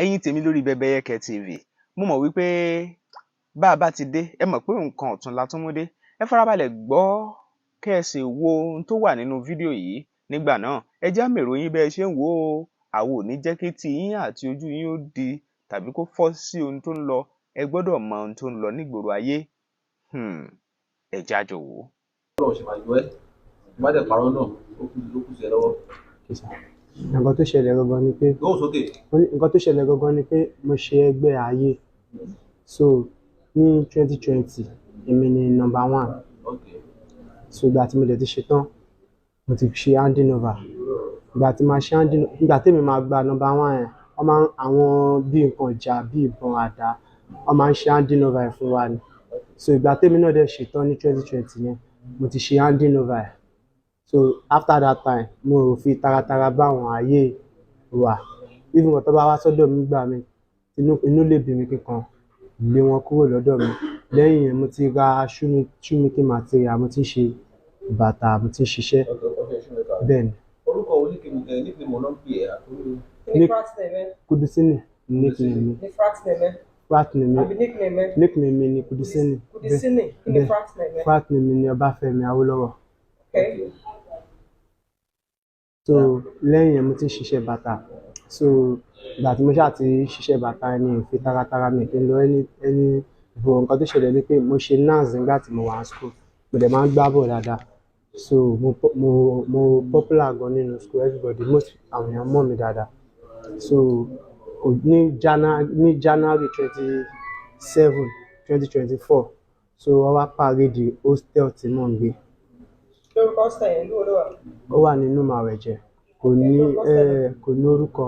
Ẹ̀yin tèmi lórí Bẹ́bẹ́yẹ́kẹ́ TV, mo mọ̀ wípé bá a bá ti dé, ẹ mọ̀ pé nǹkan ọ̀tun la tún mú dé. Ẹ farabalẹ̀ gbọ́ kẹ́ ẹ sì wo ohun tó wà nínú fídíò yìí. Nígbà náà, ẹ já mèrò yín bẹ́ ẹ ṣe ń wò ó. Àwa ò ní jẹ́ kí etí yín àti ojú yín ó di tàbí kó fọ́ sí ohun tó ń lọ. Ẹ gbọ́dọ̀ mọ ohun tó ń lọ nígboro ayé. Ẹ jẹ́ á jọ wò ó. Ọlọ́run ṣe máa yọ ẹ́ tó bá dẹ̀ parọ́ náà, ó kù sí ẹ lọ́wọ́. Nǹkan tó ṣẹlẹ̀ gangan ni pé Gbóhùn sókè. Nǹkan tó ṣẹlẹ̀ gangan ni pé mo ṣe ẹgbẹ́ ayé. So ní 2020, èmi ni number one. So ìgbà tí mo dẹ̀ ti ṣe tán, mo ti ṣe handing over. Ìgbà tí màá ṣe handing, ìgbà tí èmi máa gba number one yẹn, wọ́n máa ń àwọn bí nǹkan ìjà, bí ìbọn, àdá, wọ́n máa ń ṣe handing over ẹ̀ fún wa ni. So ìgbà tèmi náà dẹ̀ ṣe tán ní 2020 yẹn, mo ti ṣe handing over ẹ̀. So after that time, mo ò fi taratara bá àwọn ayé wà. Even tó bá wá sọ́dọ̀ mi gbà mí, inú lè bí mi kíkan lé wọn kúrò lọ́dọ̀ mi. Lẹ́yìn yẹn, mo ti ra shoemaking material, mo ti ń ṣe bàtà, mo ti ń ṣiṣẹ́. Okay, shoemaker. Bẹ́ẹ̀ ni. Orúkọ wo, nickname wo ló ń pè ẹ́ àtúrò? Kí ni frat name ẹ? Kudusini ni nickname mi. Ní frat name ẹ? Frat name mi. Àbí nickname ẹ? Nickname mi ni Kudusini. Kudisini. Kí ni Bẹ́ẹ̀. frat name ẹ? Frat name mi ni Ọbáfẹ́mi Awólọ́wọ̀. So lẹ́yìn yẹn, mo ti ń ṣiṣẹ́ bàtà. So ìgbà tí mo ṣáà ti ń ṣiṣẹ́ bàtà ni ò fi taratara mi kí n lọ ẹni bọ̀. Nǹkan tó ṣẹlẹ̀ ni pé mo ṣe NANS nígbà tí mo wà ní school. Mo dẹ̀ máa ń gbá ball dáadáa. So mo popular gan nínú school. Everybody, most àwọn èèyàn mọ̀ mí dáadáa. So ní January 27, 2024, so wọ́n wá parade hostel tí mò ń gbé. Lórúkọ hostel yẹn, lówó ló wà? Ó wà nínú Màwẹ̀jẹ̀. Kò ní orúkọ.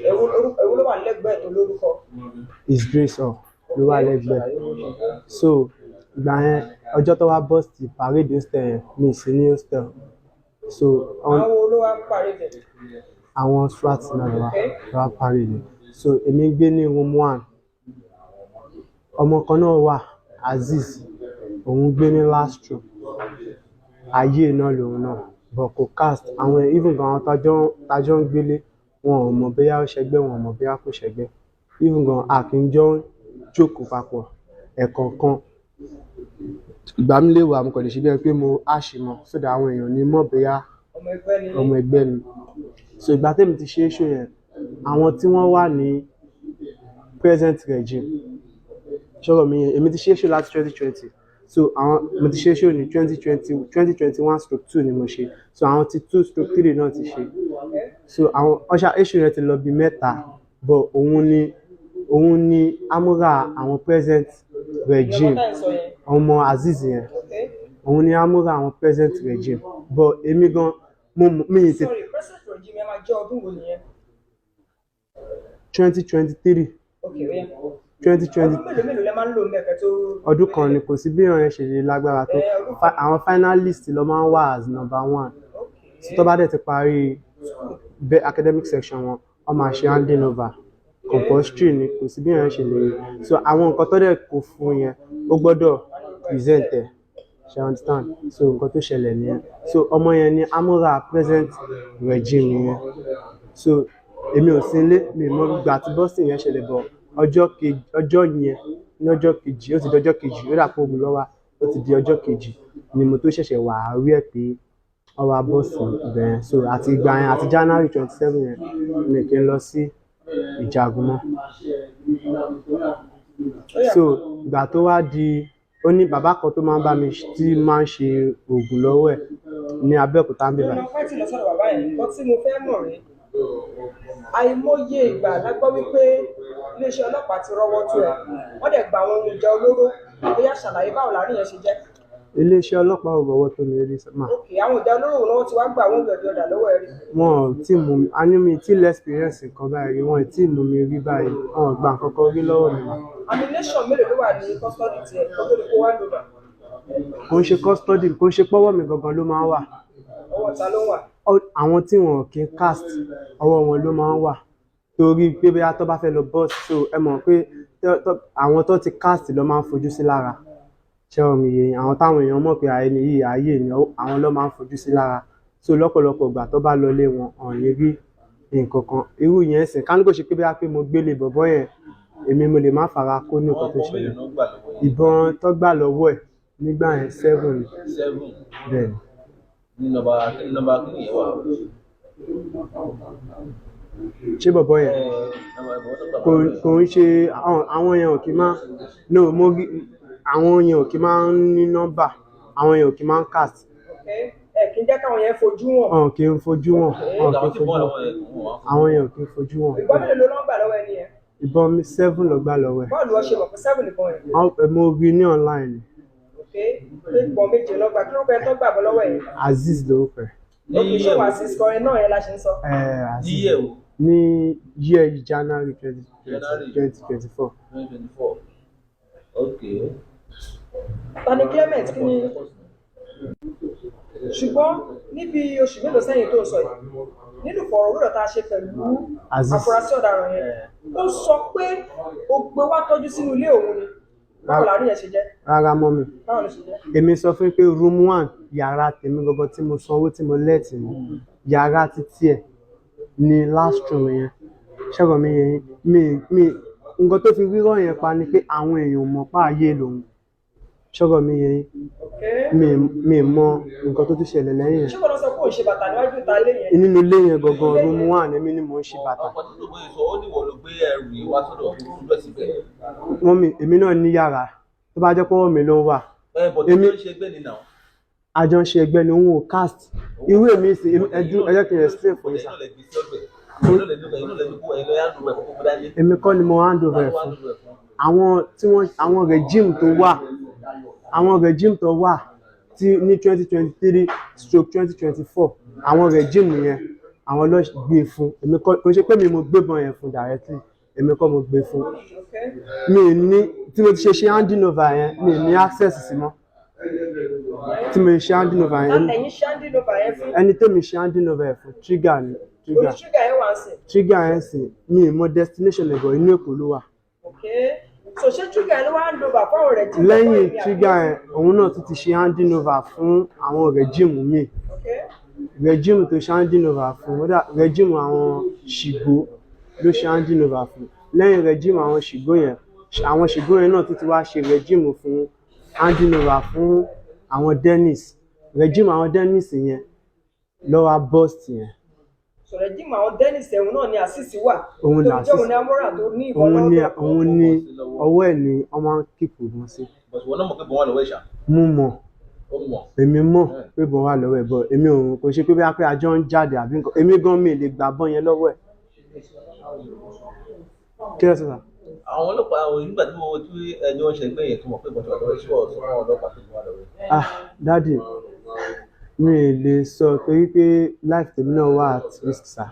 Èwo ló wà lẹ́gbẹ̀ẹ́ tó lórúkọ? His Grace Hall ló wà lẹ́gbẹ̀ẹ́. So ìgbà yẹn, ọjọ́ tó wá burst parade hostel yẹn, mi ì sí ní hostel. So Àwọn wo ló wá parade ẹ̀? Àwọn SWAT náà ló wá parade. So èmi ń gbé ní room one. Ọmọ kan náà wà, Azeez, òun gbé ní last room. Ayé náà lòun náà, but kò cast. Àwọn even gan, àwọn tájọ́ ń gbélé, wọn ò mọ̀ bóyá ó ṣẹgbẹ́, wọn ò mọ̀ bóyá kò ṣẹgbẹ́. Even gan, a kì í jọ ń jókòó papọ̀. Ẹ̀ẹ̀kọ̀ọ̀kan, ìgbà mi lè wà, mo kàn lè ṣe bí ẹni pé mo háṣì mọ́, so that àwọn èèyàn ò ní mọ̀ bóyá Ọmọ ẹgbẹ́ ni yín. ọmọ ẹgbẹ́ ni. So ìgbà tẹ́mi ti ṣe é show yẹn, àwọn tí wọ́n wà ní present regime, ṣọ́rọ̀ mi yẹn, èmi ti ṣe é show láti 2020. So àwọn mo ti ṣe é show ní 2020, 2021/2 ni mo ṣe. So àwọn ti 2/3 náà ti ṣe. So àwọn ọṣà issue yẹn ti lọ bí mẹ́ta, but òun ni amúra àwọn present regime. Ìyẹn tá ẹ̀ sọ yẹn. Ọmọ Azeez yẹn. Òun ni amúra àwọn present regime, but èmi gan mo mi ì tètè. Sorry, present regime yẹn máa jẹ́ ọdún wo nìyẹn? 2023. Okay, ó yá. 2020. Ọdún mélòó mélòó lẹ máa ń lò mẹ́kẹ́ tó? Ọdún kan ni. Kò sí bí èèyàn yẹn ṣe lè lágbára tó. Ẹ, ọdún. Àwọn finalist ló máa ń wà as number one. Tí tó bá dẹ̀ ti parí academic section wọn, wọ́n máa ṣe handing over. Compulsory ni, kò sí bí èèyàn ṣe lè. So àwọn nǹkan tó dẹ̀ kó fún yẹn, ó gbọ́dọ̀ present ẹ̀. Ṣe understand? So nǹkan tó ṣẹlẹ̀ nìyẹn. So ọmọ yẹn ni amúra present regime yẹn. So èmi ò sí nílé, mi ò mọ ìgbà tí busting yẹn ṣẹlẹ̀, bọ̀ ọjọ́ kejì, ọjọ́ yẹn ní ọjọ́ kejì, ó ti di ọjọ́ kejì, ó dà pé òun lọ́wọ́, ó ti di ọjọ́ kejì ni mo tó ṣẹ̀ṣẹ̀ wà rí ẹ̀ pé wọ́n wá burst ibẹ̀ yẹn. So àti ìgbà yẹn, àti January 27 yẹn, mi kì í lọ sí Ìjagun mọ́. So ìgbà tó wá di, ó ní bàbá kan tó máa ń bá mi, tí máa ń ṣe oògùn lọ́wọ́ ẹ̀ ní Abẹ́òkúta ń bí Mo báyìí. fẹ́ tí lọ sọ́dọ̀ bàbá yẹn. Nǹkan tí mo fẹ́ mọ̀ rèé. Àìmọye ìgbà la gbọ́ wípé iléeṣẹ́ ọlọ́pàá ti rọ́wọ́ tó ẹ, wọ́n dẹ̀ gba àwọn ohun ìjà olóró. Bóyá ṣàlàyé báwo láàrin yẹn ṣe jẹ́. Iléeṣẹ́ ọlọ́pàá ò rọ́wọ́ tó mi rí mà. Ok, àwọn ìjà olóró wo ni wọ́n ti wá gbà, àwọn òbí ọ̀dà lọ́wọ́ ẹ rí? Wọn ò tí mú mi. A ní mi tí lè experience nǹkan báyìí rí. Wọn ò tí mú mi rí báyìí. Wọn ò gba nǹkan kan rí lọ́wọ́ mi mà. Ammunition mélòó ló wà ní custody tiẹ̀ kó tó di kó wá lò mà? Kò ń ṣe custody, kò ń ṣe pọ́wọ́ mi gangan ló máa ń wà. Ọwọ́ ta ló wà? Àwọn tí wọn kì í cast, ọwọ́ wọn ló máa ń wà, torí pé bóyá tó bá fẹ́ lọ burst. So ẹ mọ̀ pé àwọn tó ti cast ló máa ń fojú sí lára. Ṣé ọ̀rọ̀ mi yé yín? Àwọn táwọn èèyàn mọ̀ pé ẹni yìí ayé ni, àwọn ló máa ń fojú sí lára. So lọ́pọ̀lọpọ̀ ìgbà, tó bá lọ ilé wọn, ò ní rí Nǹkan kan irú yẹn sìn ká ní kò ṣe pé bí a pé mo gbélé bọ̀bọ́ yẹn, èmi mo lè má fara kó ní nǹkan Wọ́n tó kọ́ ṣẹlẹ̀. mélòó náà gbà lọ́wọ́ yín? Ìbọn tó gbà lọ́wọ́ ẹ̀ nígbà yẹn, seven ni. Seven? Bẹ́ẹ̀ ni. Ní nọ́mbà kí, nọ́mbà kí nìyẹn wà? Ṣé bọ̀bọ́ yẹn? Nọ́mbà ìbọn tó gbà Kò lọ́wọ́ yẹn. kò ń ṣe àwọn yẹn ò kí máa, no, mo rí àwọn yẹn ò kí máa ń ní nọ́mbà, àwọn yẹn ò kí máa ń cast. Okay, ẹ kì í jẹ́ káwọn yẹn fojú hàn. Wọn kì í fojú wọn, wọn kì Àwọn í tí fojú bọ́ọ̀lù wọn. wọn yẹn kò wọ́n. Àwọn yẹn ò kí ń fojú wọn. Ìbọn mélòó ló ń gbà lọ́wọ́ ẹni yẹn? Ìbọn mi, seven ló gbà lọ́wọ́ ẹ̀. Báwo ló ṣe mọ̀ pé seven nìkan yẹn? Mo rí ní online ni. Okay, pé ìbọn méje ló gbà. Kí ló pẹ́ tó gbà bọ́ lọ́wọ́ ẹ̀? Azeez lórúkọ ẹ̀. Ok, ṣé wàá sí kọrin náà yẹn la ṣe ń sọ? Ẹ̀, Azeez. Ní yẹ̀ o? Ní year January January. 2024. 2024, okay. Tani Clement, kí ni? Ṣùgbọ́n níbi oṣù mélòó sẹ́yìn tó ń sọ yìí, nínú ìfọ̀rọ̀wérọ̀ tá a ṣe pẹ̀lú Azeez. afurasí ọ̀daràn yẹn, ó sọ pé ó gbé wá tọ́jú sínú ilé òun ni. Báwo làárín yẹn ṣe jẹ́? Rárá, mummy. Báwo ló ṣe jẹ́? Èmi sọ fún pé room one, yàrá tèmi gangan tí mo sanwó tí mo let ní, yàrá títí ẹ̀ ní last room yẹn. Ṣẹ́gun mi yẹn mi nǹkan tó fi rírọ̀ yẹn pa ni pé àwọn èèyàn ò mọ̀ pa ayé lòun. Ṣẹ́gun mi yẹn mi mọ nǹkan tó tún ṣẹlẹ̀ lẹ́yìn Ṣé wọ́n lọ sọ pé òun ṣe bàtà níwájú ìta ilé yẹn? yẹn. Nínú ilé yẹn gangan, room one, èmi ni mò ń ṣe bàtà. Ọkọ̀ tó bóyá sọ, ó ní wọ́n ló gbé ẹrù yìí wá sọ́dọ̀ òun lọ síbẹ̀. Mummy, èmi náà ní yàrá tó bá jẹ́ pé ọwọ́ mi ló ń wà. Ẹ bọ̀ tó ń ṣe ẹgbẹ́ ni náà. Àjọ ń ṣe ẹgbẹ́ ni, òun ò cast irú èmi sì. Ẹjú, ẹ jẹ́ kí n explain fún yín sir. Èmi kọ́ ni mo hand over ẹ̀ fún àwọn tí wọ́n, àwọn regime tó wà, àwọn regime tó wà tí ní 2023/2024, àwọn regime yẹn, àwọn ló gbé fún. Èmi kọ́, kò ṣe pé mi mo gbébọn yẹn fún directly, èmi kọ́ mo gbé fún. Mi ní tí mo ti ṣe handing over yẹn, mi ní access sí mọ́ tí mo ṣe handing over yẹn. Ẹ̀yin ṣe handing over yẹn fún? Ẹni tó mi ṣe handing over ẹ̀ fún, Trigger ni, Trigger. Orí Trigger yẹn wà ń sìn? Trigger yẹn sì, mi ì mọ destination ẹ̀ bọ̀, inú Èkó ló wà. Okay, so ṣé Trigger yẹn ló wá hand over fáwọn regime? Lẹ́yìn Trigger yẹn, òun náà tún ti ṣe handing over fún àwọn regime míì. Regime tó ṣe handing over fún, ó dà regime àwọn Ṣìgbó ló ṣe handing over fún. Lẹ́yìn regime àwọn Ṣìgbó yẹn, àwọn Ṣìgbó yẹn náà tún ti wá ṣe regime fún handing over fún àwọn Dennis. Regime àwọn Dennis yẹn ló wá burst yẹn. So regime àwọn Dennis ẹ̀hún náà ni Azeez wà? Òun ni. Tó fi jẹ́ òun ní amọ́ra tó ní ìbọn Òun ni. lọ́wọ́. Òun ni, ọwọ́ ẹ̀ ni wọ́n máa ń keep wọn sí. Wọ́n náà mọ̀ pé bọ́n wà lọ́wọ́ ìṣà. Mú mọ̀. Ó mọ̀. Èmi mọ̀ pé bọ́n wà lọ́wọ́ ẹ̀, bọ̀ èmi ò kò ṣe pé bí a pé àjọ ń jáde àbí nǹkan. Èmi gan mi lè gbà bọ́n yẹn lọ́wọ́ ẹ̀. Kí ló sọ sà? Àwọn ọlọ́pàá, àwọn nígbà tí wọ́n tí ẹjọ́ ń ṣẹgbẹ́ yẹn tó mọ̀ pé bọ́n ti wà lọ́wọ́, ṣé wọ́n sọ fún àwọn ọlọ́pàá tó wà lọ́wọ́ ẹ̀? Ah, daddy, mi ì lè sọ torí pé life tèmi náà wà at risk, sir.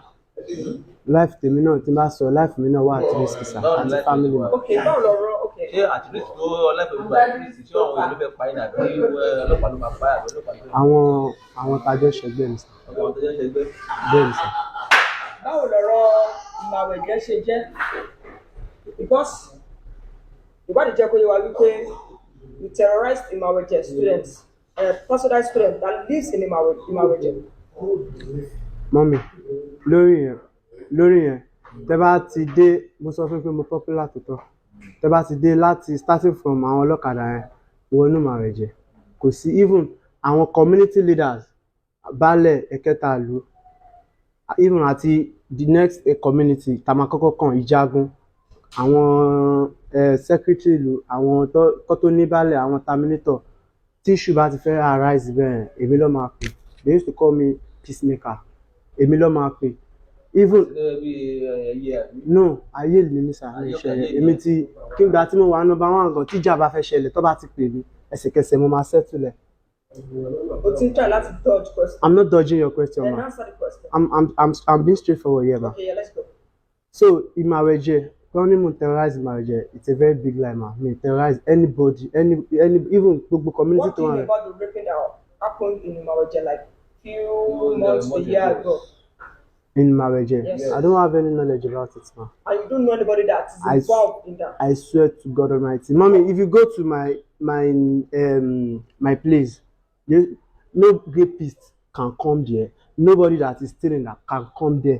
Life tèmi náà, tí n bá sọ, life mi náà wà at risk, sir, Báwo ni àti life family mi. wà? Ok, báwo lọ̀rọ̀? Ok. Ṣé àtìlẹ́sì tó ọlọ́pàá ìgbà àtìlẹ́sì, ṣé àwọn èèyàn ló fẹ́ pa yín àbí ọlọ́pàá ló máa pa yín àbí ọlọ́pàá ló Àwọn tájọ́ ṣẹgbẹ́ mi, sir. Ọ̀gá àwọn tó jẹ́ ṣẹgbẹ́. Bẹ́ẹ̀ ni, sir. Báwo lọ̀rọ̀ ìmàwẹ̀jẹ́ ṣe jẹ́? Because ìwádìí jẹ́ kó yé wa wípé you terrorized Ìmàwẹ̀jẹ̀ students, Pasodai student that lives in Ìmàwẹ̀jẹ̀. Mummy, lórí yẹn, tẹ́ bá ti dé, mo sọ fún yín pé mo popular tó tọ́. Tẹ́ bá ti dé láti starting from àwọn ọlọ́kadà yẹn wọnú Ìmàwẹ̀jẹ̀, kò sí, even àwọn community leaders, baálẹ̀ ẹ̀kẹta ìlú, even àti the next community tá a máa kọ́kọ́ kàn, Ìjagun, àwọn secretary ìlú, àwọn tó ní baálẹ̀, àwọn terminator, tí issue bá ti fẹ́ arise bẹ́ẹ̀, èmi ló máa pè. They used to call me peacemaker. Èmi ló máa pè, even Gẹ́gẹ́ bí ẹyẹ àbí? No, ayé ni mi sà, mi ṣẹlẹ̀. Èmi ti kí n gbà tí mo wà number one gan, tíjà bá fẹ́ ṣẹlẹ̀, tó bá ti pè mí, ẹsẹ̀kẹsẹ̀ mo máa settle ẹ̀. O ti ń try láti dodge question. I'm not dodging your question, Then ma. answer the question. I'm being straightforward here, ma. Okay, yeah, let's go. So Ìmàwẹ̀jẹ̀ wọ́n ní mo terrorize Ìmàwẹ̀jẹ̀, it's a very big lie, ma. Mi terrorize anybody, any even gbogbo community What tó do you wà know rẹ̀. about the raping that happened in Ìmàwẹ̀jẹ̀ like few months, a year ago? In Ìmàwẹ̀jẹ̀? Yes. I don't have any knowledge about it, ma. And you don't know anybody that is involved in that? I swear to God Almighty. Mommy, if you go to my place, you, no rapist can come there. Nobody that is stealing that can come there.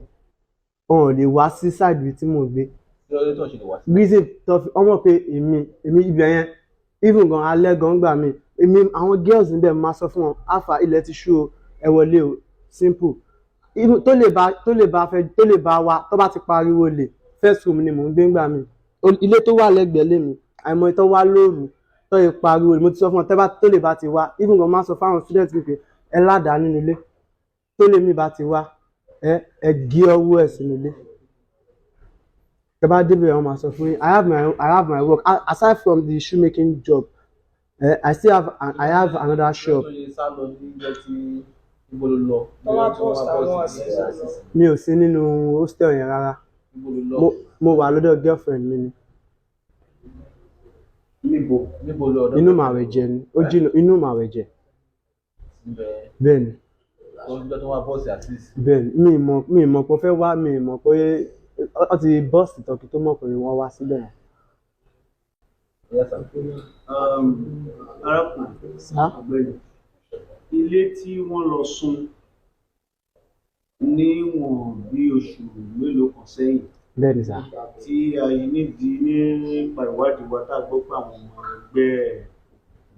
Wọn ò lè wá sí side ibi tí mò ń gbé. Kí ló dé tó ń ṣe lè wá sí? Reason tó fi ọmọ pé èmi ibẹ̀ yẹn, even gan alẹ́ gan gbà mí, èmi àwọn girls níbẹ̀ máa sọ fún wọn, "Àfà, ilẹ̀ ti ṣú o, ẹ wọlé o." Simple. Even tó lè bá fẹ́ tó lè bá wa tó bá ti pariwo lè first room ni mò ń gbé ńgbà mí. Ilé tó wà lẹ́gbẹ̀ẹ́ lé mi, àìmọ̀ tó wá lóru tó yẹ pariwo, mo ti sọ fún wọn, tẹ́ bá tó lè bá ti wá, even gan máa sọ fáwọn student mi pé ẹ ládàá nínú ilé, tó lè mi bá ti wá, ẹ gé ọwọ́ ẹ̀ sínú ilé. Tẹ́ bá débẹ̀, wọ́n máa sọ fún yín. I have my work. Aside from the shoemaking job, I have another shop. Tó lè sá lọ níjọ́ tí ibo ló lọ? Tó wá bust àwọn àṣìṣe. Mi ò sí nínú hostel yẹn rárá. Ibo ló lọ? Mo wà lọ́dọ̀ girlfriend mi ni. Níbo? Níbo lọ ọ̀dọ̀? Inú Màwẹ̀jẹ ni, ó jìnnà, inú Màwẹ̀jẹ. Ibẹ̀? Bẹ́ẹ̀ ni. Tó ń jọ́ tó wá bọ́ọ̀sì àṣìṣe. Bẹ́ẹ̀ ni. Mi ì mọ̀ pé ó fẹ́ wá, mi ì mọ̀ pé ó ti bọ́ọ̀sì tọ́kì tó mọ̀ pé wọ́n wá síbẹ̀ yẹn. Yes, sir. Arákùnrin Sá. ọ̀gbẹ́ni, ilé tí wọ́n lọ sùn níwọ̀n bí oṣù mélòó kan sẹ́yìn Bẹ́ẹ̀ ni sà. tí a yìí nídìí nípa ìwádìí wa tá a gbọ́ pé àwọn ọmọ ẹgbẹ́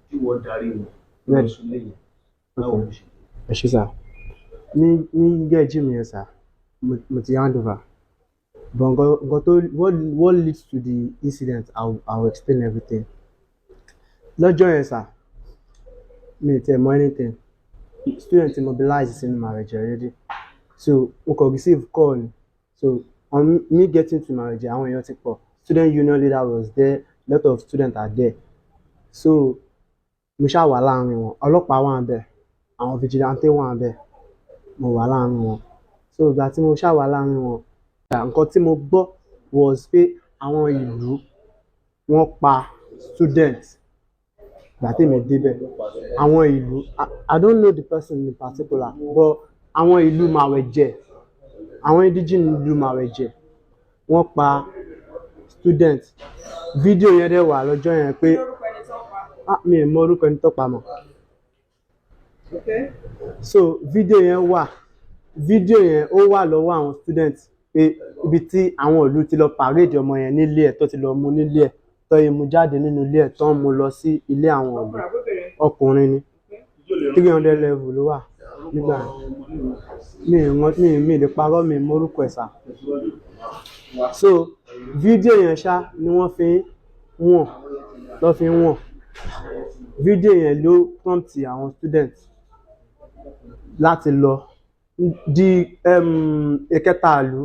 tí wọ́n darí wọn lọ sùn lẹ́yìn, báwo ló ṣe? Ẹ ṣé sà. Ní gẹ́ẹ̀jì mi yẹn sà, mo ti hand over, but nǹkan tó what leads to the incident, I will explain everything. Lọ́jọ́ yẹn sà, mi ì tẹ̀ mọ̀ anything. Student ti mobilize sínú Màwẹ̀jẹ̀ already, so mo kàn receive call ni. So on me getting to Màwẹ̀jẹ̀, àwọn èèyàn ti pọ̀. Student union leader was there, lot of students are there. So mo ṣáà wà láàrin wọn, ọlọ́pàá wà níbẹ̀, àwọn vigilante wà níbẹ̀, mo wà láàrin wọn. So ìgbà tí mo ṣáà wà láàrin wọn, nǹkan tí mo gbọ́ was pé àwọn ìlú wọ́n pa student. Ìgbà tí èmi débẹ̀, àwọn ìlú, I don't know the person in particular, but àwọn ìlú Màwẹ̀jẹ̀, àwọn indigene ìlú Màwẹ̀jẹ̀, wọ́n pa student. Fídíò yẹn dẹ̀ wà lọ́jọ́ yẹn pé Kí lórúkọ ẹni tó pa? Ah, mi ò mọ orúkọ ẹni tó pa mọ́. Okay. So fídíò yẹn wà, fídíò yẹn ó wà lọ́wọ́ àwọn student pé ibi tí àwọn ìlú ti lọ parade ọmọ yẹn nílé ẹ̀, tó ti lọ mú nílé ẹ̀, tó yẹ mú jáde nínú ilé ẹ̀, tó ń mú lọ sí ilé àwọn ìlú. Ọkùnrin àbóbìnrin? Ọkùnrin ni, 300 level ló wà nígbà yẹn. Mi ì rántí, mi ì lè parọ́, mi ì mọ orúkọ ẹ̀ sà. So fídíò yẹn ṣá ni wọ́n fi ń wọ̀n lọ́ fi ń wọ̀n. Fídíò yẹn ló prompt àwọn student láti lọ di ìkẹta ìlú.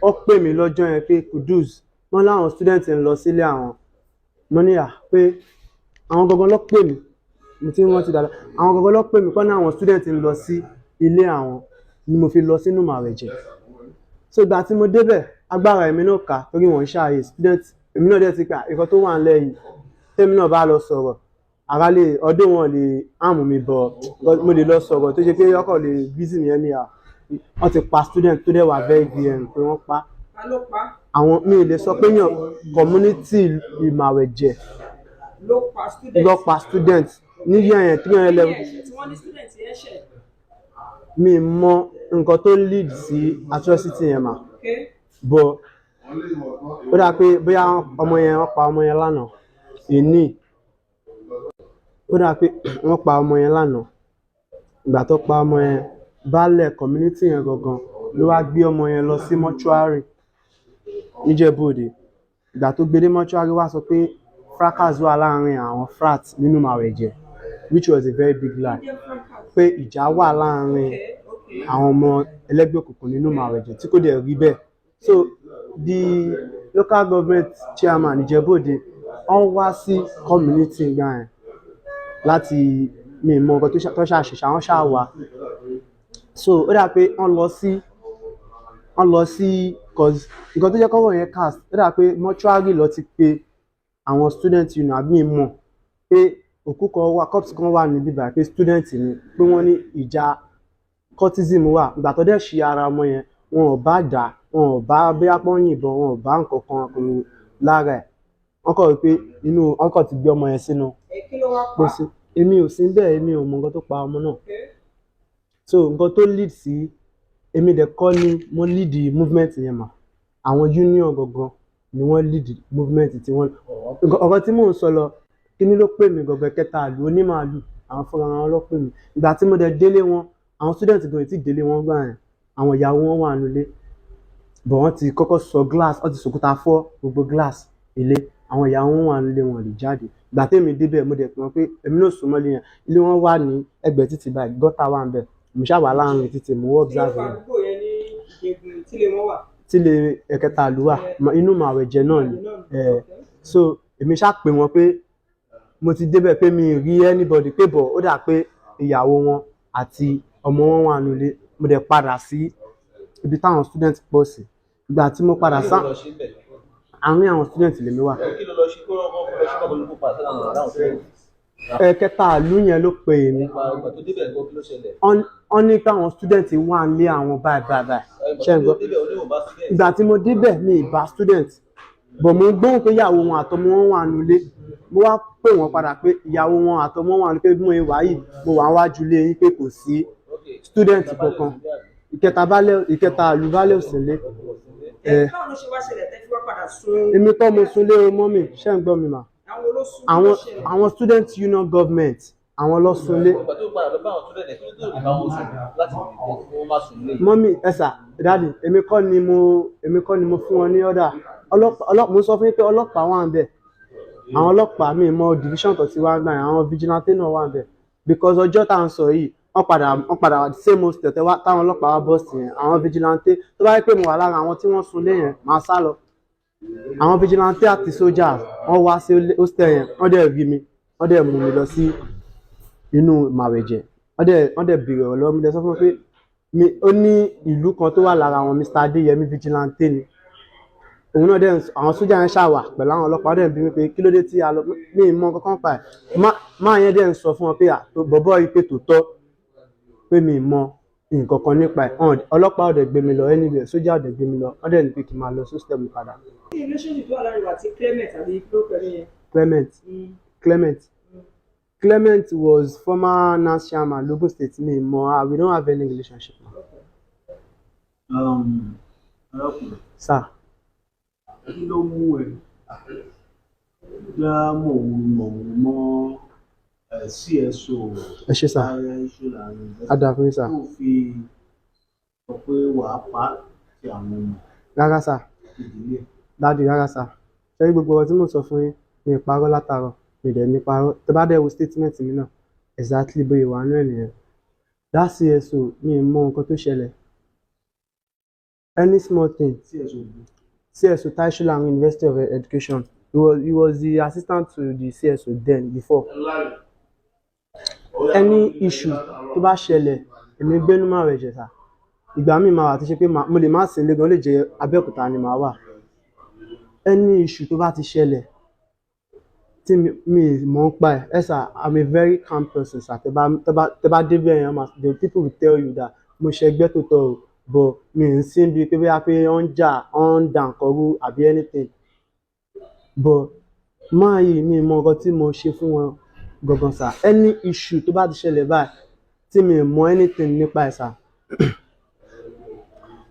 Ó pè mí lọ́jọ́ yẹn pé, "Kudus," wọ́n láwọn student ń lọ sílé àwọn. Mo ní à pé àwọn gangan ló pè mí, mo ti ń rántí dáadáa, àwọn gangan ló pè mí kọ́ ní àwọn student ń lọ sí ilé àwọn ni mo fi lọ sínú Màwẹ̀jẹ̀. So ìgbà tí mo débẹ̀, agbára èmi náà kà torí wọ́n ń ṣàyè student. Èmi náà dẹ̀ ti pé nǹkan tó wà ńlẹ̀ yìí, tèmi náà bá lọ sọ̀rọ̀, ara lè ọdún wọn lè àmú mi bọ̀, mo lè lọ sọ̀rọ̀ tó ṣe pé ọkọ̀ lè busy mi anyhow. Wọ́n ti pa student tó dẹ̀ wà very vm pé wọ́n pa. Ta ló pa? Àwọn mi ì lè sọ pé yàn community Ìmàwẹ̀jẹ̀ Ló pa student? Ló pa student ní year yẹn, 300 level. Kí ni ẹ̀ṣẹ̀ tí wọ́n ní student yẹn ṣẹ̀? Mi mọ nǹkan tó lead sí atrocity yẹn mà. But ó dà pé bóyá ọmọ yẹn, wọ́n pa ọmọ yẹn lánàá ìní. Ó dà pé wọ́n pa ọmọ yẹn lánàá. Ìgbà tó pa ọmọ yẹn, baálẹ̀ community yẹn gangan ló wá gbé ọmọ yẹn lọ sí mọ́ṣúárì níjẹ̀bú-Òde. Ìgbà tó gbé dé mọ́ṣúárì, wá sọ pé fracas wà láàrin àwọn frat nínú Màwẹ̀jẹ̀, which was a very big lie, pé ìjà wà láàrin àwọn ọmọ ẹlẹ́gbẹ́ òkùnkùn nínú Màwẹ̀jẹ̀, tí kò dẹ̀ rí bẹ́ẹ̀. So the local government chairman Ìjẹ̀bú-Òde, wọ́n wá sí community ìgbà yẹn láti mi mọ nǹkan tó ṣàṣìṣe àwọn ṣáà wá. So ó dà pé wọ́n lọ sí cause nǹkan tó jẹ́ kọ́rọ̀ yẹn cast, ó dà pé mọ́ṣúárì lọ ti pé àwọn student union àbí mi mọ̀ pé òkú kan wà, corpse kan wà níbí báyìí, pé student ni, pé wọ́n ní ìjà cultism wà. Ìgbà tó dẹ̀ ṣí ara ọmọ yẹn, wọn ò bá dà, wọn ò bá bóyá pọ́n yìnbọn, wọn ò bá nǹkan kan kò lára ẹ̀. Wọ́n kọ̀ wí pé inú wọ́n kàn ti gbé ọmọ yẹn sínú Ẹ kí ló wá pa? Pósí. Èmi ò sí bẹ́ẹ̀, èmi ò mọ nǹkan tó pa ọmọ náà. So nǹkan tó lead sí Èmi dẹ̀ kọ́ ni mo lead the movement yẹn mà. Àwọn union gangan ni wọ́n lead the movement tí wọ́n. Ọ̀rọ̀ tí mò ń sọ lọ, kíní ló pè mí gangan, kẹta àlù onímàálù, àwọn fúnra wọn ló pè mí. Ìgbà tí mo dẹ̀ délé wọn, àwọn student gan tí délé wọn gbà yẹn, àwọn ìyàwó wọn wà nílé, but wọ́n ti kọ́kọ́ sọ glass, wọ́n ti sòkúta fọ́ gbogbo glass ilé. Àwọn ìyàwó wọn wà nílé, wọn lè jáde. Ìgbà tèmi débẹ̀, mo dẹ̀ pè wọ́n pé èmi náà sún mọ́lé yẹn. Ilé wọn wà ní ẹgbẹ́ títì báyìí, gutter wà níbẹ̀. Mo ṣáà wà láàrin títì, mo Kí ló observe fa wọn. àdúgbò yẹn ní Ìjẹ̀bú tílé wọn wà? Tílé ẹ̀kẹta ìlú wà, inú Màwẹ̀jẹ náà ni. So èmi ṣáà pè wọ́n pé mo ti débẹ̀, pé mi ì rí anybody, pé bọ̀ ó dà pé ìyàwó wọn àti ọmọ wọn wà nílé. Mo dẹ̀ padà sí ibi táwọn student pọ̀ sí. Ìgbà tí mo padà Kí sá ló lọ ṣe ń bẹ̀? àárín àwọn student lèmi wà. Kí ló lọ ṣe kó lọ́kọ́ lọ ṣe kọ́ ló kó padà sọ́dọ̀ àwọn aráàlú tó Ẹ̀kẹta ìlú yẹn ló pe èmi. Nípa ìgbà tó débẹ̀ gbọ́, kí ló ṣẹlẹ̀? Wọ́n ní káwọn student wà nílé àwọn báyìí báyìí báyìí. Ṣé ń Ìgbà gbọ́? tó débẹ̀, oníwọ̀n bá student. Ìgbà tí mo débẹ̀, mi ì bá student, but mo gbóhùn pé ìyàwó wọn àtọmọ wọn wà nílé. Mo wá pè wọ́n padà pé ìyàwó wọn àtọmọ wọn wà nílé, pé bí mo ṣe wà yìí, mo wà wájú ilé yín, pé kò sí student kankan. Ìkẹta balẹ̀, ìkẹta ìlú balẹ̀ òsínlé. Ẹ báwo ló ṣe wá ṣẹlẹ̀ tẹ́ fi wá padà sun? Èmi kọ́ mo sunlé o, mummy. Ṣé ń gbọ́ mi mà? Àwọn olóṣù Àwọn àwọn student union government, àwọn ló sunlé. Ìgbà tó padà lọ bá àwọn student ẹ̀, kí ló tó lè bá wọn sùn láti lè jẹ́ kí wọ́n má sùn lé? Mummy, ẹ sà, daddy, èmi kọ́ ni mo fún wọn ní order. Ọlọ́pàá, mo sọ fún yín pé ọlọ́pàá wà ń bẹ̀. Àwọn ọlọ́pàá mi mọ division tó ti wá gbà yẹn, àwọn vigilante náà wà ń bẹ̀, because ọjọ́ tá à ń sọ yìí, wọ́n padà same hostel tẹ́ wá táwọn ọlọ́pàá wá bọ́ọ̀sì yẹn. Àwọn vigilante, tó bá yẹ pé mo wà lára àwọn tí wọ́n sunlé yẹn, màá sá lọ. Àwọn vigilante àti soldiers, wọ́n wá sí hostel yẹn, wọ́n dẹ̀ rí mi, wọ́n dẹ̀ mú mi lọ sí inú Màwẹ̀jẹ̀, wọ́n dẹ̀ béèrè ọ̀rọ̀ lọ́wọ́ mi. Dẹ̀ sọ fún mi pé mi ó ní ìlú kan tó wà lára àwọn, Mr. Adéyẹmí, vigilante ni òun náà. Dẹ̀ àwọn sójà yẹn ṣàwà pẹ̀lú àwọn ọlọ́pàá, dẹ̀ ń bi mí pé kí ló dé tí a lọ. Mi ì mọ kankan pa ẹ̀. Máa yẹn dẹ̀ ń sọ fún wọn pé bọ̀bọ́ yìí pé tòótọ́ pé mi ì mọ nǹkan kan nípa ẹ̀. Ọlọ́pàá ò dẹ̀ gbé mi lọ anywhere, sójà ò dẹ̀ gbé mi lọ. Wọ́n dẹ̀ ní pé kí n máa lọ sí mi padà. Kí ni relationship tó wà láàrin wa àti Clement, àbí kí ló pẹ̀lú yẹn? Clement? Clement, Clement was former NANS chairman, Logun State. Mi mọ, we don't have any relationship now. Arákùnrin, Sir. kí ló mú ẹ dá mọ̀wúrú mọ́ CSO Ẹ ṣé sir. Ààrẹ Ṣọlá? Adà fún yín sir. Tó fi sọ pé wàá pa á ti àwọn ọmọ Rárá sir. ìdílé. Daddy, rárá sir. Ṣé gbogbo ọ̀rọ̀ tí mò ń sọ fún yín, mi ì parọ́ látàárọ̀, mi ì dẹ̀ ní parọ́. Tẹ́ bá dẹ̀ wo statement mi náà, exactly bóyá wà nínú ẹ̀ nìyẹn. That CSO, mi ì mọ nǹkan tó ṣẹlẹ̀. Any small thing. CSO bu? CSO Tai Solarin University of Education. He was the assistant to the CSO then before. Any issue tó bá ṣẹlẹ̀, èmi gbénú máa rẹ̀ jẹ̀sà. Ìgbà míì máa wà tó ṣe pé mo lè má sí ilé gan, ó lè jẹ́ Abẹ́òkúta ni màá wà. Any issue tó bá ti ṣẹlẹ̀ tí mi mọ̀ ń pa ẹ̀, ẹ sà, I'm a very calm person sir. Tẹ́ bá débẹ̀ yẹn, the people will tell you that mo ṣe ẹgbẹ́ tó tọ́ o, but mi ì sí bí pé bóyá pé ó ń jà, ó ń dà nǹkan rú àbí anything. But máa yìí, mi mọ nǹkan tí mo ṣe fún wọn gangan sir. Any issue tó bá ti ṣẹlẹ̀ báyìí tí mi mọ anything nípa ẹ̀ sir,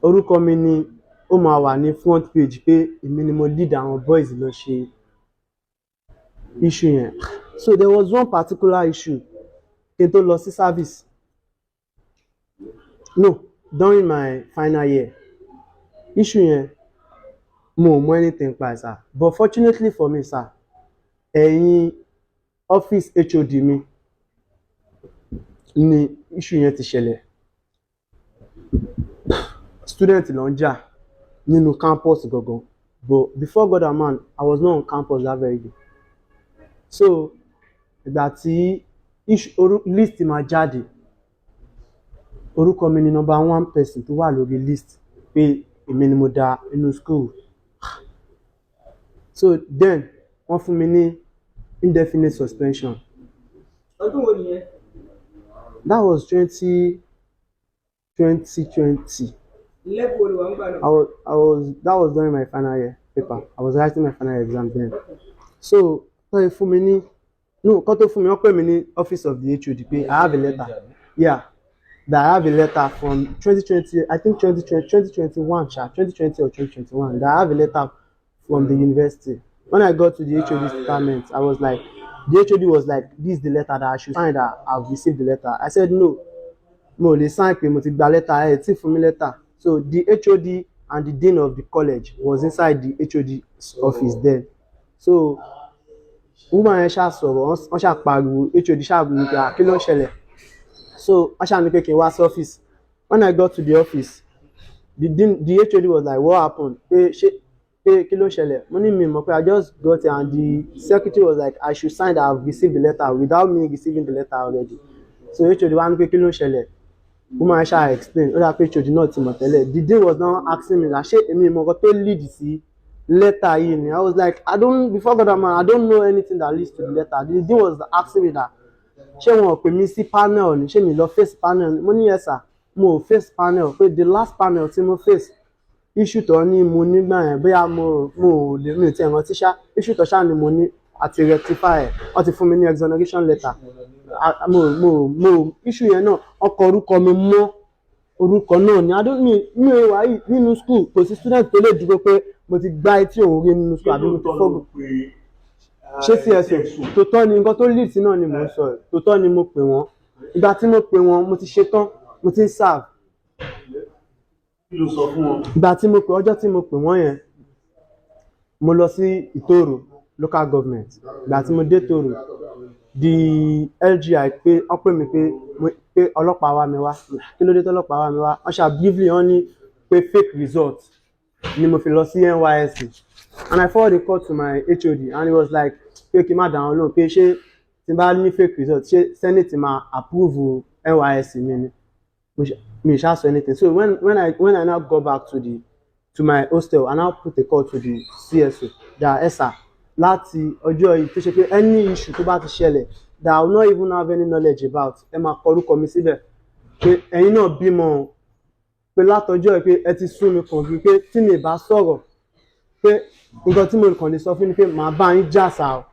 orúkọ mi ni ó máa wà ní front page pé èmi ni mo lead àwọn boys lọ ṣe issue yẹn. So there was one particular issue kí n tó lọ sí service, no, during my final year. Issue yẹn, mo ò mọ anything pa ẹ̀ sir, but fortunately for me sir, ẹ̀yìn office HOD mi ni issue yẹn ti ṣẹlẹ̀. Student ló ń jà nínú campus gangan, but before God and man, I was not on campus that very day. So ìgbà tí issue list máa jáde, orúkọ mi ni number one person tó wà lórí list pé èmi ni mo da inú school. So then wọ́n fún mi ní indefinite suspension. Ọdún wo nìyẹn? That was 2020. Level wo ni wà ń gbà náà? I was I was that was during my final year paper. I was writing my final year exam then. So wọ́n fún mi ní, no, kọ́ tó fún mi, wọ́n pè mí ní office of the HOD pé I have a letter. Yeah. That I have a letter from 2020, I think 2020, 2021, sha, 2020 or 2021, that I have a letter from the university. When I got to the HOD's department, I was like, the HOD was like, "This is the letter that I should sign, that I've received the letter." I said, "No, mo ò lè sign pé mo ti gba letter, ẹ tí fún mi letter." So the HOD and the dean of the college was inside the HOD's office then. So woman yẹn ṣáà sọ̀rọ̀, wọ́n ṣáà pariwo, HOD ṣáà ní pé, "Ah, kí ló ń ṣẹlẹ̀?" So wọ́n ṣáà ní pé kí n wá sí office. When I got to the office, the dean, the HOD was like, "What happened?" Pé ṣé pé kí ló ń ṣẹlẹ̀. Mo ní mi mọ̀, pé I just got it, and the secretary was like, I should sign that I've received the letter without me receiving the letter already. So HOD wá ní pé kí ló ń ṣẹlẹ̀. Woman ṣáà explain, ó dà pé HOD náà ti mọ̀ tẹ́lẹ̀. The dean was now asking me na ṣé èmi mọ̀ nǹkan tó lead sí letter yìí ni. I was like, "I don't, before God man, I don't know anything that leads to the letter." The dean was asking me that ṣé wọn ò pè mí sí panel ni, ṣé mi lọ face panel ni. Mo ní, "Yes sir, mo ò face panel," pé the last panel tí mo face, issue tó ní mo nígbà yẹn, bóyá mo ò lè, mi ò tiẹ̀ rántí ṣá, issue tó ṣá ni mo ní àti rectify ẹ̀, wọ́n ti fún mi ní exoneration letter. Ah, mo issue yẹn náà, wọ́n kọ orúkọ mi mọ́ orúkọ náà ni. I don't mi ò wá yìí nínú school, kò sí student tó lè dúró pé mo ti gbá etí òun rí nínú school àbí mo ti fọ́gùn. Ṣé CSO tòótọ́ ni nǹkan tó lead sí náà ni mò ń sọ yìí. Tòótọ́ ni mo pè wọ́n. Ìgbà tí mo pè wọ́n, mo ti ṣetán, mo ti ń serve. Kí ló sọ fún wọn? Ìgbà tí mo pè, ọjọ́ tí mo pè wọ́n yẹn, mo lọ sí Ìtòrò Local Government. Ìgbà tí mo dé Ìtòrò, the LGI pé wọ́n pè mí pé ọlọ́pàá wá mi wá. Kí ló dé tọ́lọ́pàá wá mi wá? Wọ́n ṣá briefly, wọ́n ní pé fake result ni mo fi lọ sí NYSC, and I forward the call to my HOD and he was like pé kí n má dá wọn lóhùn, pé ṣé tí n bá ní fake result, ṣé senate máa approve NYSC mi ni? Mi ṣáà sọ anything. So when I now go back to my hostel, I now put a call to the CSO that, "Ẹ sà, láti ọjọ́ yìí tó ṣe pé any issue tó bá ti ṣẹlẹ̀ that I will not even have any knowledge about, ẹ máa kọ orúkọ mi síbẹ̀, pé ẹ̀yin náà bímọ o, pé látọjọ́ yìí pé ẹ ti sún mi kàn bí pé tí mi bá sọ̀rọ̀, pé nǹkan tí mo kàn lè sọ fún ni pé màá bá yín jà sá o,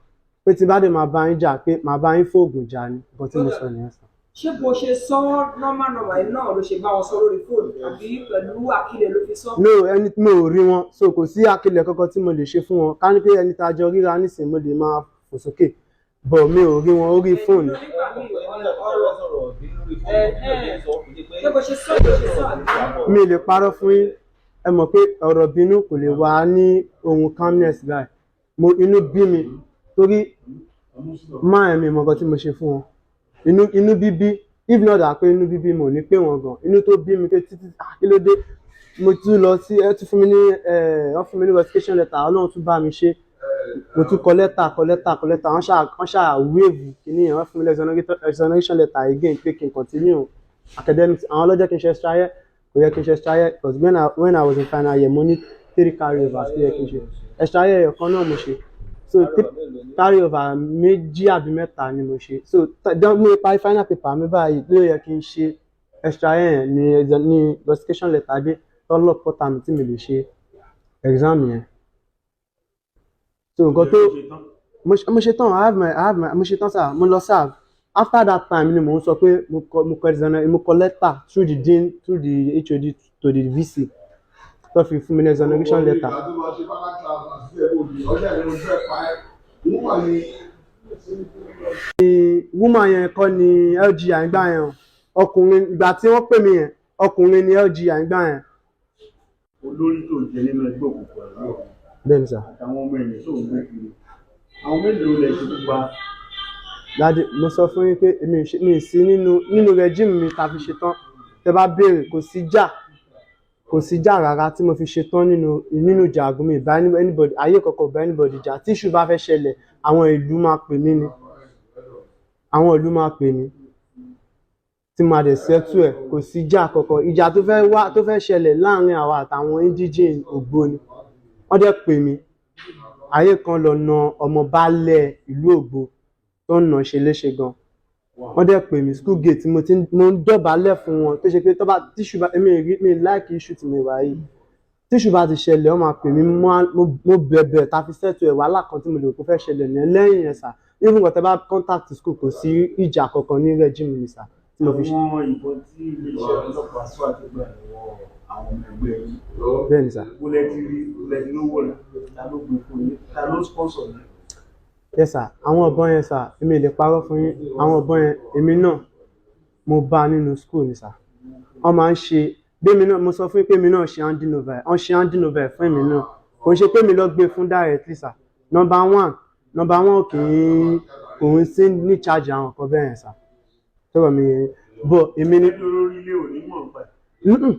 pé tí bá dé máa bá yín jà, pé màá bá yín fóògùn jà ni." Nǹkan tí mo sọ nìyẹn sà. Ṣé bó ṣe sọ normal normal yìí náà ló ṣe bá wọn sọ lórí fóònù, àbí pẹ̀lú àkílẹ̀ ló fi sọ? No, ẹni mi ò rí wọn, so kò sí àkílẹ̀ kankan tí mo lè ṣe fún wọn. Ká ní pé ẹni tá a jọ ríra nísìnyí, mo lè máa fò sókè, but mi ò rí wọn orí fóònù. Nígbà míì ọ̀rọ̀ ṣé bó ṣe sọ àbí? Mi lè parọ́ fún yín, ẹ mọ̀ pé ọ̀rọ̀ bínú kò lè wà ní ohun calmness báyìí. Mo inú bí mi torí máa mi mọ̀ nǹkan tí mo ṣe fún wọn. Inú bíbí, if not that pé inú bíbí, mo ní pé wọn gan inú tó bí mi pé títí, ah, kí ló dé? Mo tún lọ sí, ẹ tún fún mi ní ẹ, wọ́n fún mi ní verification letter. Ọlọ́run tún bá mi ṣe, mo tún kọ lẹ́tà, kọ lẹ́tà, kọ lẹ́tà. Wọ́n ṣáà waive kìíní yẹn, wọ́n fún mi ní exoneration letter again pé kí n continue academics. Àwọn ọlọ́jọ́ kí n ṣe extra year, kò yẹ kí n ṣe extra year, because when I was in final year, mo ní three carry overs tó yẹ kí n ṣe. Extra year kan náà mo ṣe, so carry over méjì àbí mẹ́ta ni mo ṣe. So mo parí final paper mi báyìí ló yẹ kí n ṣe extra year yẹn ní verification letter dé tọ́lọ̀ pọ́tà mi tí mi lè ṣe exam yẹn. So nǹkan tó mo ṣe tán, I have my mo ṣe tán sir, mo lọ serve. After that time ni mò ń sọ pé mo kọ letter through the dean, through the HOD to the VC, tó fi fún mi ní exoneration letter. Ìgbà tó lọ ṣe final class àti ẹ̀ òdì ọjà ìrìn ojú ẹ̀ pa ẹ́ wọ́n wà ní. Woman yẹn kọ́ ni LGI ìgbà yẹn o. Ọkùnrin, ìgbà tí wọ́n pè mí yẹn, ọkùnrin ni LGI ìgbà yẹn. Olórí tó jẹ nínú ẹgbẹ́ òkùnkùn ẹ̀rọ Bẹ́ẹ̀ ni sà. àtàwọn ọmọ ẹ̀yìn tó ń gbé kiri, àwọn mélòó lẹ ṣe pa? Daddy, mo sọ fún yín pé èmi ò mi ì sí nínú regime mi ta fi ṣe tán. Tẹ bá béèrè, kò sí jà, kò sí jà rárá tí mo fi ṣe tán nínú ìjà. Àgùn mi bá anybody, ayé kankan bá anybody jà. Tí issue bá fẹ́ ṣẹlẹ̀, àwọn ìlú máa pè mí ni, àwọn ìlú máa pè mí tí màá dẹ̀ settle ẹ̀. Kò sí jà kankan. Ìjà tó fẹ́ wá, tó fẹ́ ṣẹlẹ̀ láàrin àwa àtàwọn indigene Ògbóni, wọ́n dẹ̀ pè mí. Ayé kan lọ na ọmọ baálẹ̀ ìlú Ògbó tó ń nà ṣe léṣe gan, wọ́n dẹ̀ pè mí school gate. Mo ti mo ń dọ̀bálẹ̀ fún wọn tó ṣe pé tó bá tí issue bá, èmi rí mi like issue tí mo wà yìí, tí issue bá ti ṣẹlẹ̀, wọ́n máa pè mí. Mo bẹ̀bẹ̀ ta fi settle ẹ̀. Wàhálà kan tí mo lè kó fẹ́ ṣẹlẹ̀ ní lẹ́yìn yẹn sà. Even kò tẹ́ bá contact school, kò sí ìjà kankan ní regime mi sà. Tí mo fi ṣe. Àwọn ìbọn tí iléeṣẹ́ ọlọ́pàá sọ àti gbà lọ́wọ́ àwọn ọmọ ẹgbẹ́ yìí, Bẹ́ẹ̀ ni sà. bólẹ́ ti rí, bólẹ́ ti lówó rẹ̀, ta ló gbé fún yín, ta ló sponsor yín? Yes sir, àwọn ọ̀bọ̀n yẹn sà, èmi ò lè parọ́ fún yín, àwọn ọ̀bọ̀n yẹn, èmi náà mo bá a nínú school ni sà. Wọ́n máa ń ṣe bí èmi náà, mo sọ fún yín pé èmi náà ṣe handing over ẹ̀, wọ́n ṣe handing over ẹ̀ fún èmi náà. Kò ń ṣe pé èmi lọ gbé fún directly sà. Number one kì í kò ń sí ní charge àwọn nǹkan bẹ́ẹ̀ yẹn sà. Tọ́rọ̀ mi yé yín. But èmi ni Ẹbí olórí ilé ò ní mọ̀ nípa ẹ̀. Mm-mm.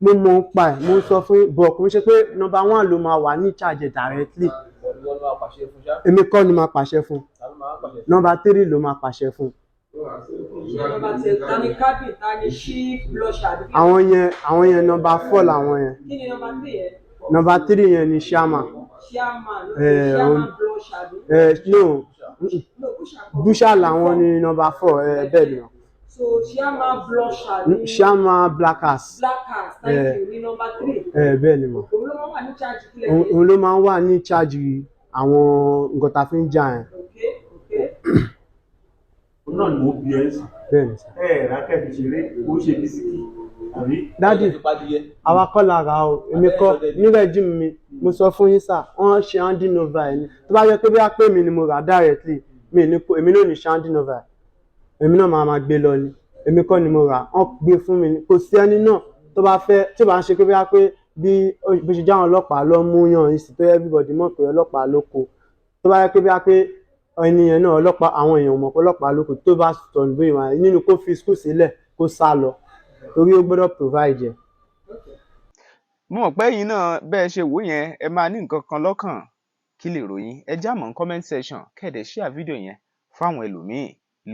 Mo mọ̀ ń pa ẹ̀, mo sọ fún yín, but kò ń ṣe pé number one ló máa wà ní charge ẹ̀ directly. Wọ́n ní wọ́n máa pàṣẹ fún ṣá. Èmi kọ́ ni máa pàṣẹ fún. Ta ló máa pàṣẹ fún? Number three ló máa pàṣẹ fún. Ṣé number three, ta ni cabin, ta ni chief blusher àbí kí? Àwọn yẹn number four làwọn yẹn. Kí ni number three yẹn? Number three yẹn ni chairman. Chairman, Eh, chairman blusher àbí? No, No, busher kọ́. Busher làwọn ni number four, bẹ́ẹ̀ ni. So chairman blusher ní Chairman Blackers. Blackers, thank Eh. you, ní number three. Bẹ́ẹ̀ ni mọ̀. Òun ló máa wà ní charge kílẹ̀. Òun ló máa ń wà ní charge àwọn nǹkan tá a fi ń jà yẹn. Okay. Òun náà ni mo bí ẹ sí. Bẹ́ẹ̀ ni sà. Ẹ ẹ̀ rákẹ́ fi ṣeré, kó ṣe bisikì àbí? Dádì, Ẹ fi padìyẹ. àwa kọ́ la rà o, èmi kọ́ nílẹ̀ jí mi, mo sọ fún yín sà, wọ́n ṣe handing over ẹ̀ ni. Tó bá yẹ pé bí a pé mi ni mo rà directly, mi ní kó èmi náà ní ṣe handing over ẹ̀, èmi náà máa máa gbé lọ ni. Èmi kọ́ ni mo rà, wọ́n gbé fún mi ni. Kò sí ẹni náà tó bá fẹ́ tí ó bá ń ṣe pé bí a pé bí bó ṣe jáwọn ọlọ́pàá lọ mú yàn yín sí, tó yẹ everybody mọ̀ pé ọlọ́pàá ló kó. Tó bá yẹ pé bí a pé ẹni yẹn náà ọlọ́pàá, àwọn èèyàn mọ̀ pé ọlọ́pàá ló kó, tó bá sọnù bóyá wà nínú kó fi school sílẹ̀ kó sá lọ, torí ó gbọ́dọ̀ provide ẹ̀. Mo mọ̀ pé ẹ̀yin náà, bẹ́ẹ̀ ṣe wò yẹn, ẹ máa ní nǹkan kan lọ́kàn. Kí lè ròyìn? Ẹ já mọ́ ní comment section, kẹ́ẹ̀dẹ̀ share fídíò yẹn fáwọn ẹlòmíì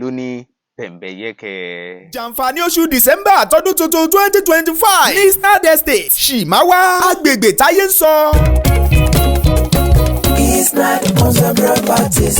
lóní pẹ̀mbẹ̀yẹ́kẹ́. Jàǹfààní oṣù December tọdún tuntun 2025 ní Snad Estate, Ṣìmáwá, agbègbè táyé ń sọ. Isnad Homes and Properties,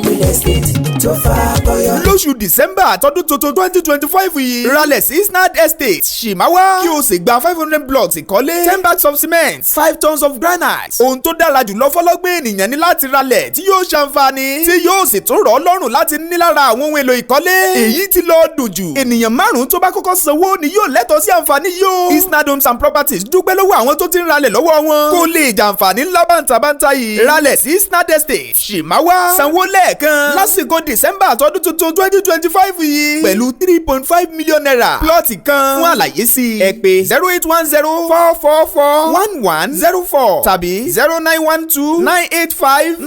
Real Estate tó fàkọyọ. Lóṣù December tọdún tuntun 2025 yìí, ralẹ̀ sí Snad Estate, Ṣìmáwá, kí o sì gba 500 blocks ìkọ́lé, 10 bags of cement, 5 tons of granite. Ohun tó dára jùlọ fọlọ́gbọ́n ènìyàn ní láti ralẹ̀ tí yóò ṣàǹfààní, tí yóò sì tún rọ̀ ọ́ lọ́rùn láti ní lára àwọn ohun èlò ìkọ́lé. Èyí tí lọ dùn jù, ènìyàn márùn-ún tó bá kọ́kọ́ sanwó ni yóò lẹ́tọ̀ọ́ sí àǹfààní yìí o. Isnad Homes and Properties dúpẹ́ lọ́wọ́ àwọn tó ti ń ralẹ̀ lọ́wọ́ wọn kó lè jàǹfààní ńlá bàǹtàbàǹtà yìí. Ralẹ̀ sí Snad Estate, Ṣìmáwá, sanwó lẹ́ẹ̀kan lásìkò December tọdún tuntun 2025 yìí pẹ̀lú ₦3.5 million plọ́ọ̀tì kan. Fún àlàyé sí i, ẹ pè 08104441104 tàbí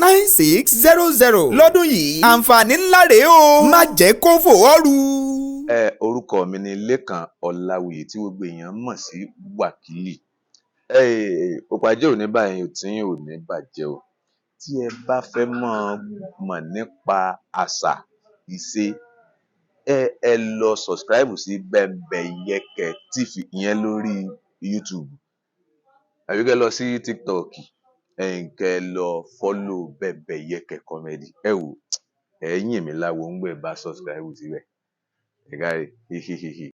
09129859600. Lọ́dún yìí, àǹfààní ńlá rèé o, má jẹ́ kó fò ọ́ rú. Ẹ orúkọ mi ni Lẹ́kan Ọláwuyì, tí gbogbo èèyàn mọ̀ sí Wákìlì. Òpàjẹ́ ò ní báyìí tí ò ní bàjẹ́ o. Tí ẹ bá fẹ́ mọ̀ mọ̀ nípa àṣà ìṣe, ẹ lọ subscribe sí Bẹ́mbẹ́yẹ́kẹ́ TV, ìyẹn lórí YouTube, àbí kẹ́ lọ sí TikTok, ẹ̀yin kẹ́ lọ follow Bẹ́mbẹ́yẹ́kẹ́ Comedy. Ẹ wò, ẹ yìn mí láwo ń gbẹ bá subscribe síbẹ̀. Ẹ káre hihihihi.